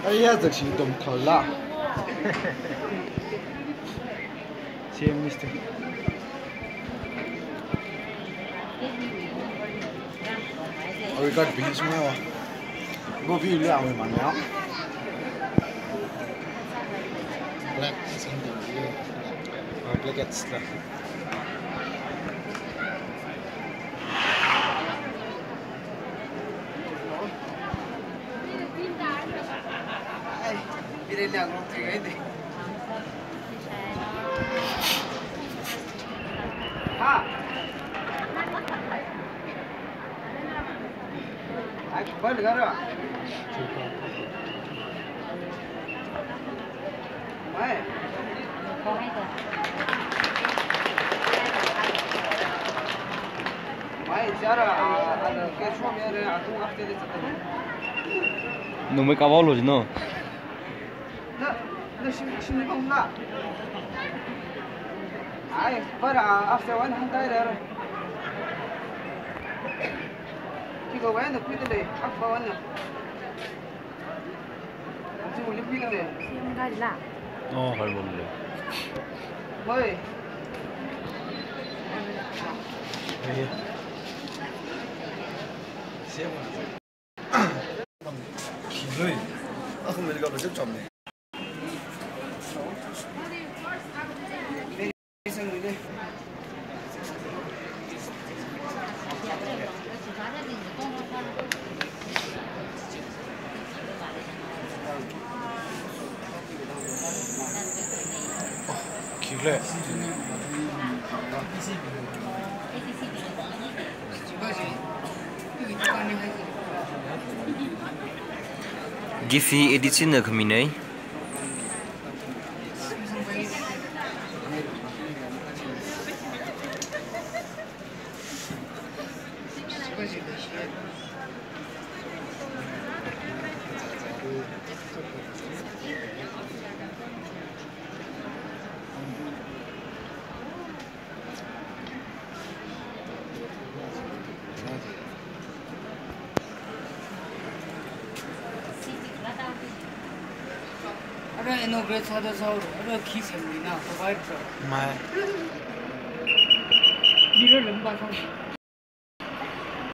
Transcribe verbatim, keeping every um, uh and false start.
Ai, ya zak shi dom thol la. Same mistake. Oh, we got beans now. Go view le awi man ya. Black is in the view. Oh, black is the. Numei kavao lo jino. Na, na shim, shim ni kong na. Ai, bara after one hundred. Kiko wen na kuitale, after one na. Ji uli kuitale. Sim ga la. Oh, har bom le. Woi. Sim. Khi lui. Aku mel ka lo jep chom ne. Khi lui. Giphy edit sina khaminei. Ara inaugurate sāda sāhaora, ara khi semina, provide sā. Mai. Mirror lamba sā.